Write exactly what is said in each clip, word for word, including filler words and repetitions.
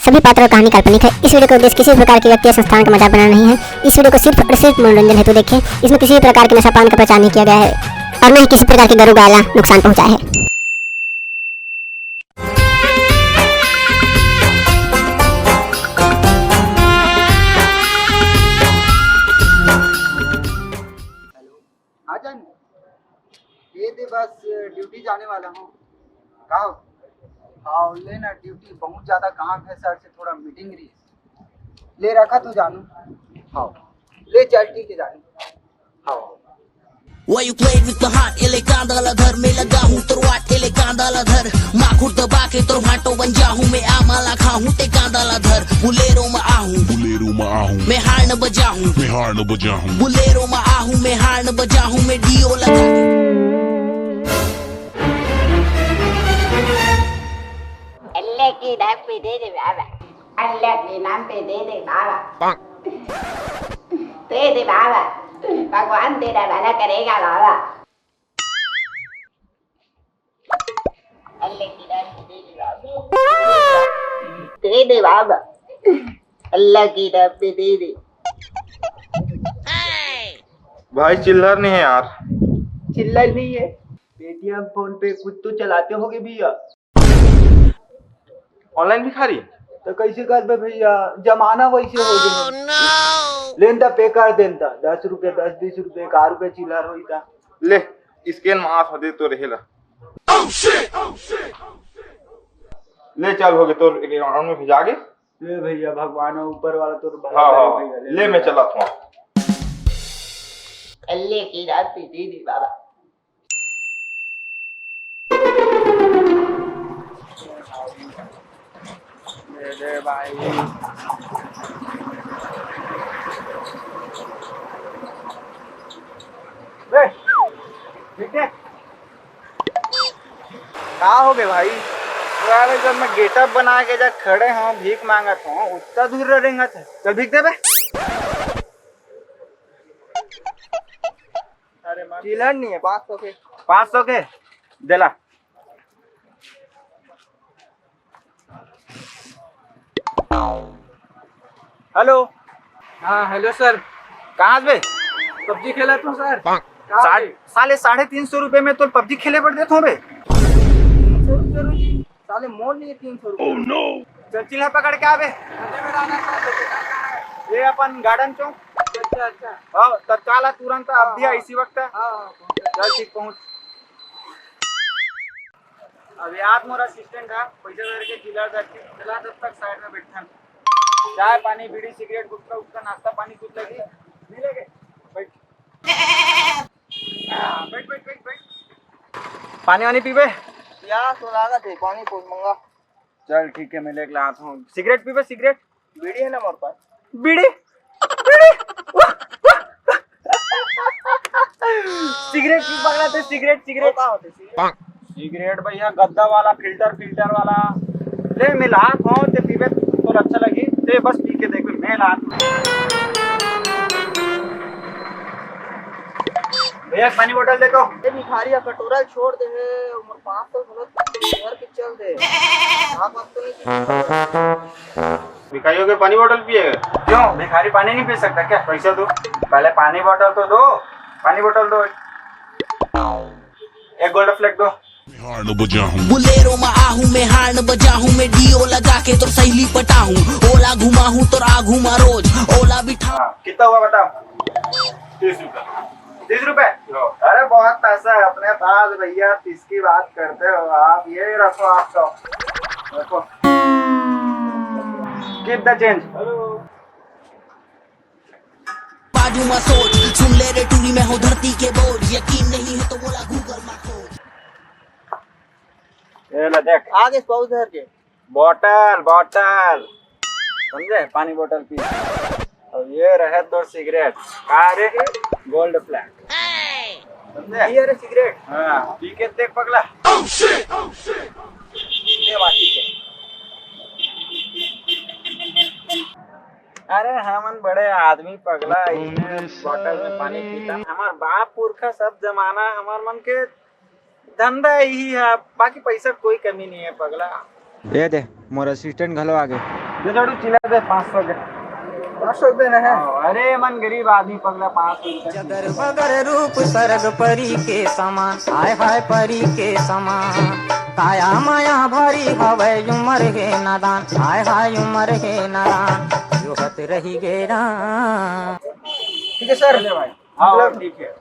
सभी पात्र और कहानी काल्पनिक है। इस वीडियो का उद्देश्य किसी भी प्रकार के व्यक्ति या संस्थान का मजाक बनाना नहीं है। इस वीडियो को सिर्फ और सिर्फ मनोरंजन हेतु देखें। इसमें किसी भी प्रकार की नशा पान का प्रचार नहीं किया गया है और न ही किसी प्रकार के गरु गाय ला नुकसान पहुंचाया है। आ जाने। ये दे बस, ड्यूटी जाने वाला हूँ। का हो? हाँ, ले ना, ड्यूटी बहुत ज्यादा काम है सर से, थोड़ा मीटिंग रही। ले रखा तू जानू। हाँ, ले चल, ठीक है जानू। हाँ। Why you play with the heart? ये ले कांदा ला धर, मैं लगा हूँ तोर वाट, ये ले कांदा ला धर, माखुर दबा के तोर भाटो बन जाहूँ, मैं आमाला खाहूँ, ते कांदा ला धर, बुलेरो में आहूँ, बुलेरो में आहूँ। मैं हार्न बजाहूँ, मैं हार्न बजाहूँ। बुलेरो में आहूँ, मैं हार्न बजाहूँ, मैं डीओ लगा के। अल्लाह की डब्बी दे दे बाबा। अल्लाह के नाम पे दे दे बाबा। दे दे बाबा। भगवान तेरा भला करेगा बाबा। अल्लाह की डब्बी दे दे बाबा। दे दे बाबा। अल्लाह की डब्बी दे दे। भाई, चिल्लर नहीं है यार। चिल्लर नहीं है? पेटीएम, फोन पे कुछ तो चलाते होगे भैया। ऑनलाइन भिखारी? तो कैसे करबे भैया, जमाना वैसे हो गया। लेन ता पे कर देन ता, दस रुपये, दस बीस रुपये, का रुपये चिल्लर होई ता। ले, स्कैन मार दे तो रहेला। ले चल, हो गए तोर अकाउंट में भेजा गे। ले भैया, भगवान ऊपर वाला तोर भला हाँ, करे हाँ, भैया, ले ले मैं भैया। चला था। अल्लाह की रात पे दे दे बाबा। दे दे भाई। ए, ठीक है। का हो गए भाई? अरे जब मैं गेटअप बना के जब खड़े हूँ, भीख मांगत हूँ, उतना दूर रेंगत है। चल भीख दे बे। अरे मार। चिल्लर नहीं है, पाँच सौ के। पाँच सौ के? देला। हेलो। हाँ, हेलो सर। कहाँ बे? पबजी खेलत हूँ सर। कहाँ साढ़े, बे? साले साढ़े तीन सौ रुपये में तो पबजी खेले पड़ देता हूँ बे। तीन सौ रुपये रोजी? साले मोर लिए तीन सौ रुपये। चल चिल्ला पकड़ के आबे। ये अपन गार्डन चौक। अच्छा, अच्छा। हाँ, तत्काल आ, तुरंत अब भी आ, हाँ। इसी वक्त आ। हाँ, हाँ, पहुँच गया। चल ठीक, पहुँच। अब याद मोर असिस्टेंट है, पैसा दे के चिल्ला जाके चला, जब तक साइड में बैठन। चाय पानी, बीड़ी, सिगरेट, गुटखा उटखा, नाश्ता पानी कुछ लगी मिलेगे। बैठ। हाँ, बैठ, बैठ, बैठ, बैठ। पानी वानी पीबे? या तो लागत है, पानी कोई मंगा। चल ठीक है, मैं लेके लाता हूँ। सिगरेट पीबे, सिगरेट? बीड़ी है ना मोर पास। बीड़ी? बीड़ी? सिगरेट पी पकड़ा थे, सिगरेट, वो सिगरेट। का होते सिगरेट? सिगरेट भैया, गद्दा वाला, फिल्टर, फिल्टर वाला। ले मिला, कौन ते पीबे तो अच्छा लगी, ते बस पी के देख, मैं ला। भैया, पानी बोतल दे तो। ए, भिखारी, कटोरा छोड़ दे है, उम्र पाँच सौ सोलह घर के चल दे। आप, आप तो नहीं भिखारियों के पानी बोतल पिएगा? क्यों, भिखारी पानी नहीं पी सकता क्या? पैसा दो। पहले पानी बोतल तो दो, पानी बोतल दो, एक गोल्ड फ्लेक दो। हार्न बजाहूं। बुलेरो में आहूं, मैं हार्न बजाहूं, मैं डीओ लगा के तोर सहेली पटाहूं, ओला घुमाहूं तोर आघू मा रोज, ओला बिठा। हाँ, कितना हुआ बताओ? तीस रुपया। तीस रुपए? हाँ। अरे बहुत पैसा है अपने पास भैया, तीस की बात करते हो आप, ये रखो आपका, रखो। Keep the change। हेलो। बाजू मा सोच, सुन ले रे टूरी, मैं हूँ धरती के बोझ, यकीन नहीं है तो बोला गूगल मा खोज। ये ले देख। आगे पाउच धर के। Bottle, bottle. समझे? पानी बॉटल पी। और ये रहे तोर सिगरेट। का रे? Gold flag. समझे? ये रे सिगरेट। हाँ, पी के देख पगला। ये बात ठीक है। अरे हमन बड़े आदमी पगला, इतने बॉटल में पानी पीता। हमार बाप पुरखा सब जमाना हमार मन के धंधा यही है, बाकी पैसा कोई कमी नहीं है पगला। ये दे, मोर असिस्टेंट घलो आ गे। ये छोड़ू, चिल्ला दे पाँच सौ के। पाँच सौ देना है। हाँ, अरे मन गरीब आदमी पगला, पाँच सौ रुपया। चदर बगर रूप सरग परी के समान, हाय हाय परी के समान। काया माया भरी हवै उमर हे नादान, हाय हाय उमर हे नादान। जोहत रही गे राम। ठीक है सर। चले भाई। हाँ, मतलब ठीक है।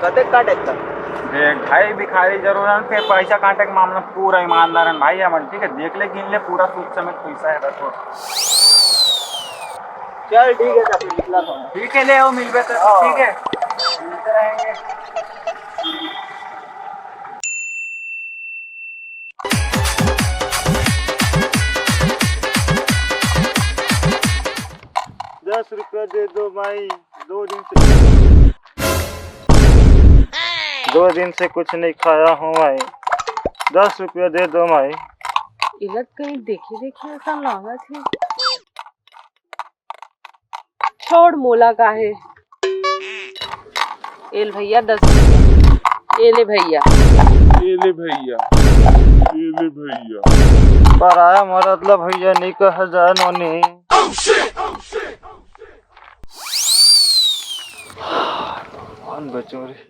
कतेक काटे तक? देख भाई, भिखारी जरूर हन, फेर पैसा काटे के मामला पूरा ईमानदार हन भाई हमन, ठीक है? देख ले, गिन ले, पूरा सूद समेत पैसा है, रखो। चल ठीक है, तब निकला था। ठीक है, ले आओ, मिलबे तो, हाँ। ठीक है, मिलते रहेंगे। दस रुपया दे दो माई, दो दिन से, दो दिन से कुछ नहीं खाया हूँ माई, दस रुपया दे दो माई। इलत कहीं देखे देखे ऐसा लागत है। छोड़ मोला काहे। ए ले भैया दस रुपया। ए ले भैया। ए ले भैया। ए ले भैया। पराया मरद ला भैया नहीं कह जाए नोनी। भगवान बचो रे।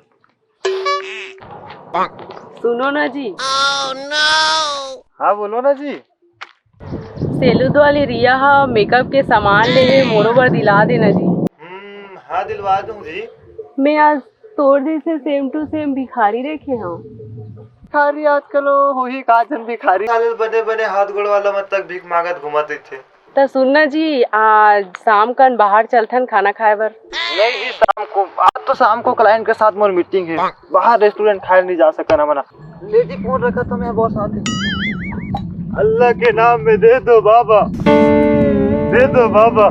सुनो ना जी। हाँ बोलो ना जी। सेलूद वाली रिया हा मेकअप के सामान लेहे, मोरो बर दिला देना जी। हम्म, हाँ दिलवा दूँ जी। मैं आज तोर जैसे same to same भिखारी देखे हूँ। भिखारी आजकल वो होही का झन भिखारी। साले बने बने हाथ गोड़ वाला मन तक भीख मांगत घूमत रहिथे। त सुन ना जी, आज शाम कन बाहर चलथन खाना खाए बर। नहीं जी, शाम को, आज तो शाम को client के साथ मोर meeting है, बाहर restaurant खाए नहीं जा सकन हमन। ले जी, फोन रखा था मैं बॉस आते। अल्लाह के नाम में दे दो बाबा, दे दो बाबा।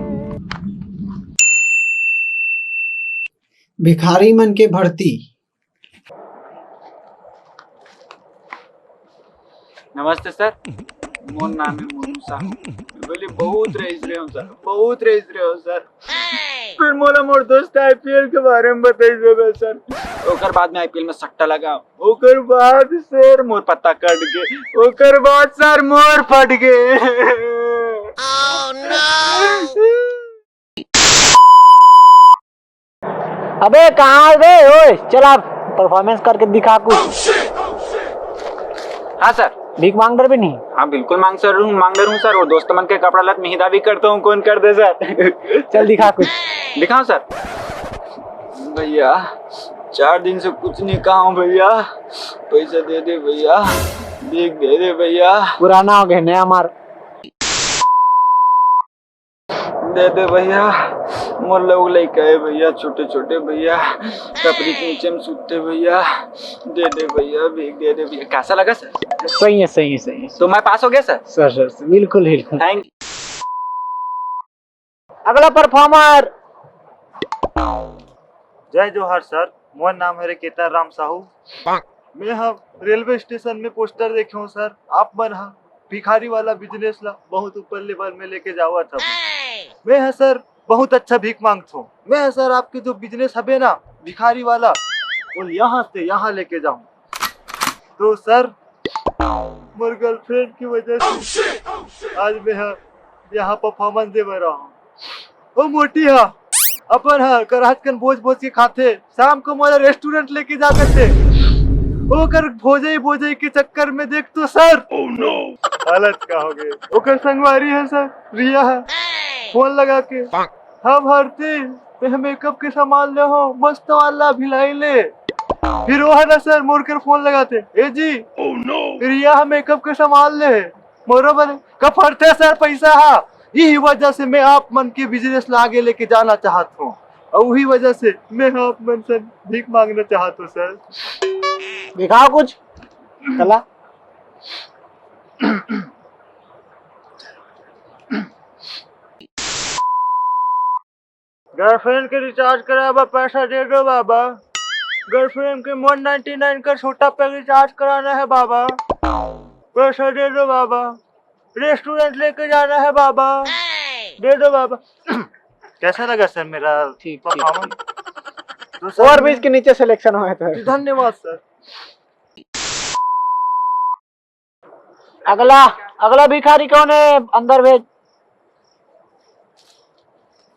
भिखारी मन के भर्ती। नमस्ते सर, मोर नाम है मोनू साहू। बोले बहुत रईस रहे हो सर, बहुत रईस रहे हो सर। फिर मोला मोर दोस्त आईपीएल के बारे में बताइस बे सर। ओकर बाद में आईपीएल में सट्टा लगा, ओकर बाद सर मोर पत्ता कट गे, ओकर बाद सर मोर फट गे। अबे कहाँ बे? ओए चल आप performance करके दिखा कुछ। हाँ सर। भीख मांग डरबे नहीं? हाँ बिल्कुल मांग सर, मांग डरूँ सर। वो दोस्त मन के कपड़ा लत मिहिदा भी करता हूँ, कौन कर दे सर? चल दिखा कुछ। दिखाओ सर। भैया चार दिन से कुछ नहीं खाऊं भैया, पैसा दे दे भैया, भीख दे दे भैया। पुराना हो गए, नया मार। दे दे भैया, मोर लोग लइका है भैया, छोटे छोटे भैया, टपरी के नीचे में सूते भैया, दे दे भैया, भीख दे दे भैया। कैसा लगा सर? सही है, सही है, सही है। तो मैं पास हो गया सर? सर, सर, सर, बिल्कुल, बिल्कुल। थैंक। अगला परफॉर्मर। जय जोहार सर, मोर नाम हरे केतन राम साहू। मैं ह रेलवे स्टेशन में पोस्टर देखे हूँ सर, आप मन ह भिखारी वाला बिजनेस ला बहुत ऊपर लेवल में लेके जावत हव। मैं ह सर बहुत अच्छा भीख मांगथों। मैं ह सर आपके जो बिजनेस हबे ना भिखारी वाला, वो यहाँ से यहाँ लेके जाऊँ। तो सर मोर गर्लफ्रेंड की वजह से आज मैं ह यहाँ परफॉर्मेंस दे बर आऊँ। ओ मोटी हा, अपन हा कराहत कन बोझ बोझ के खाथे, शाम को मोला रेस्टोरेंट लेके जा करथे। ओकर भोजई बोजई के चक्कर में देख तो सर, हालत का हो गए। ओकर संगवारी है सर, रिया है, फोन लगा के, "हाँ भारती, मैं मेकअप के सामान ले हो, मस्त वाला भिलाई ले।" फिर वो है ना सर, मोर कर फोन लगाथे, "ए जी, रिया है मेकअप के सामान ले, मोरो बने।" का फरथे सर पैसा हा। यही वजह से मैं आप मन के बिजनेस ला आगे लेके जाना चाहत हूँ, और वही वजह से मैं आप मन से भीख मांगना चाहत हूँ सर। दिखाओ कुछ कला। गर्लफ्रेंड के रिचार्ज कराए बर पैसा दे दो बाबा। गर्लफ्रेंड के वन नाइंटी नाइन का छोटा पैक रिचार्ज कराना है बाबा, पैसा दे दो बाबा। रेस्टोरेंट लेके जाना है बाबा, दे दो बाबा। कैसा लगा सर मेरा ठीक, ठीक, परफॉर्मेंस? तो सर और भी मैं इसके नीचे सिलेक्शन हुआ था। धन्यवाद सर। अगला, अगला भिखारी कौन है? अंदर भेज।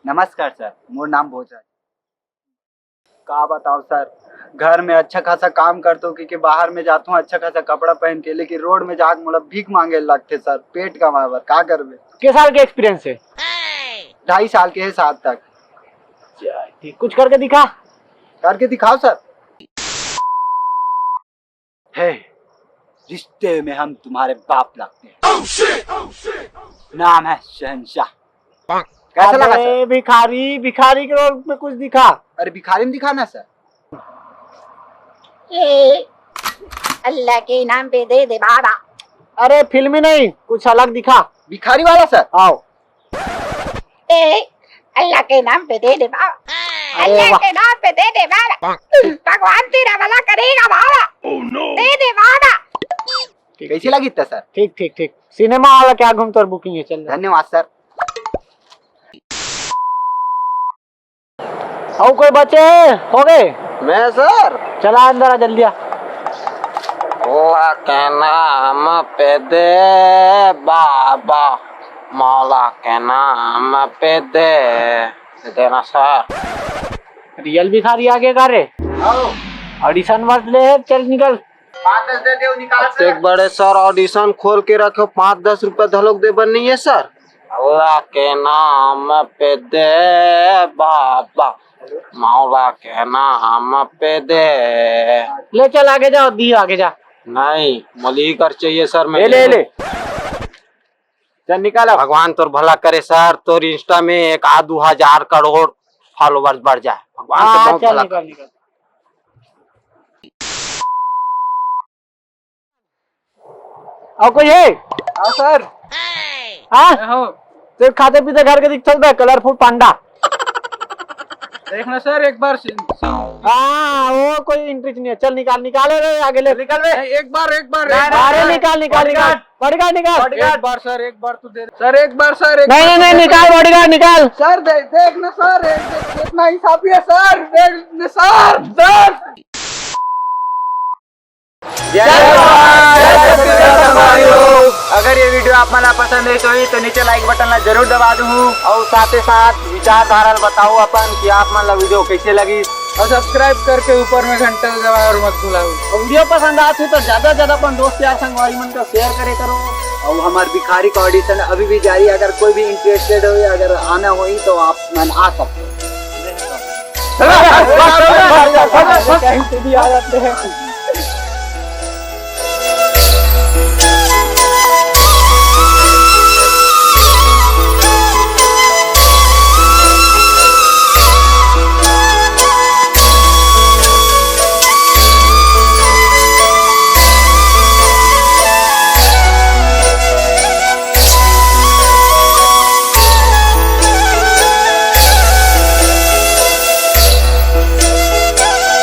नमस्कार सर, मोर नाम भोज हे। का बताओ सर, घर में अच्छा खासा काम करथों कि, कि बाहर में जाथों अच्छा खासा कपड़ा पहन के, लेकिन रोड में जाके मोला भीख मांगे लगथे सर, पेट कमाए बर। का करबे? के साल के एक्सपीरियंस है? ढाई साल के है, सात तक। ठीक, कुछ करके दिखा। करके दिखाओ सर। है, रिश्ते में हम तुम्हारे बाप लगते हैं। नाम है शहंशाह। कैसा लगा सर? अरे भिखारी, भिखारी के रोल में कुछ दिखा। अरे भिखारी में दिखाना सर। ए, अल्लाह के नाम पे दे दे बाबा। अरे फिल्मी नहीं, कुछ अलग दिखा। भिखारी वाला सर? आओ। ए, अल्लाह के नाम पे दे दे बाबा। अरे अल्लाह वाह। के नाम पे दे दे बाबा। भगवान तेरा भला करेगा बाबा। दे दे बाबा। कैसी लगी था सर? ठीक, ठीक, ठीक। सिनेमा वाला क्या घूम तोर बुकिंग है, चल। धन्यवाद सर। अउ कोई बचे? हो गए? मैं सर। चला अंदर आ, जल्दी आ। अल्लाह के नाम पे दे बाबा, मौला के नाम पे दे देना सर। रियल भिखारी आगे का रे? आओ। ऑडिशन मत ले, चल निकल। पाँच दस दे दे, निकाल सर। एक बड़े सर ऑडिशन खोल के रखे, पाँच दस रुपया धलोक दे बर नहीं है सर। अल्लाह के नाम पे दे बाबा, मौला के नाम पे दे। ले चल आगे जा, दी आगे जा। नहीं, मलिक कर चाहिए सर, मैं ले, ले, ले। चल निकाल अब। भगवान तोर भला करे सर, तोर इंस्टा में एक आध दो हजार करोड़ फॉलोअर्स बढ़ जाए। भगवान हाँ, बहुत चल भला निकाल, निकाल। और कोई है? हाँ सर। हाँ? मैं हूँ। तो खाते पीते घर के दिखता है, कलरफुल पांडा। देखना सर, एक बार सी-, सी- हाँ, वो कोई इंटरेस्ट नहीं है। चल निकाल, निकाल रे, आगे ले। निकाल बे। नहीं, एक बार, एक बार, नहीं, एक नहीं, बार। अरे निकाल, निकाल, निकाल। बॉडीगार्ड। बॉडीगार्ड निकाल। बॉडीगार्ड। एक बार सर, एक बार तू दे दे। सर, एक बार सर, एक नहीं, बार नहीं, तू नहीं, दे निकाल, दे। बॉडीगार्ड निकाल। सर, दे, देख ना सर, एक, इतना इंसाफी है सर, देख ना सर, सर। जय जवान, जय छत्तीसगढ़ संगवारी हो। अगर ये वीडियो आप मन ला पसंद आइस होही तो नीचे लाइक बटन ला जरूर दबा दूहू और साथे साथ विचारधारा ला बताओ अपन कि आप मन ला वीडियो कैसे लगी। और सब्सक्राइब करके ऊपर में घंटा दबाए और मत भुलाओ। और वीडियो पसंद आत हो तो ज्यादा से ज्यादा अपन दोस्त यार संगवारी मन का शेयर करे करो। और हमार भिखारी का ऑडिशन अभी भी जारी है, अगर कोई भी इंटरेस्टेड हो या अगर आना होही तो आप मन आ सकते हो। कहीं से भी आ जाते हैं।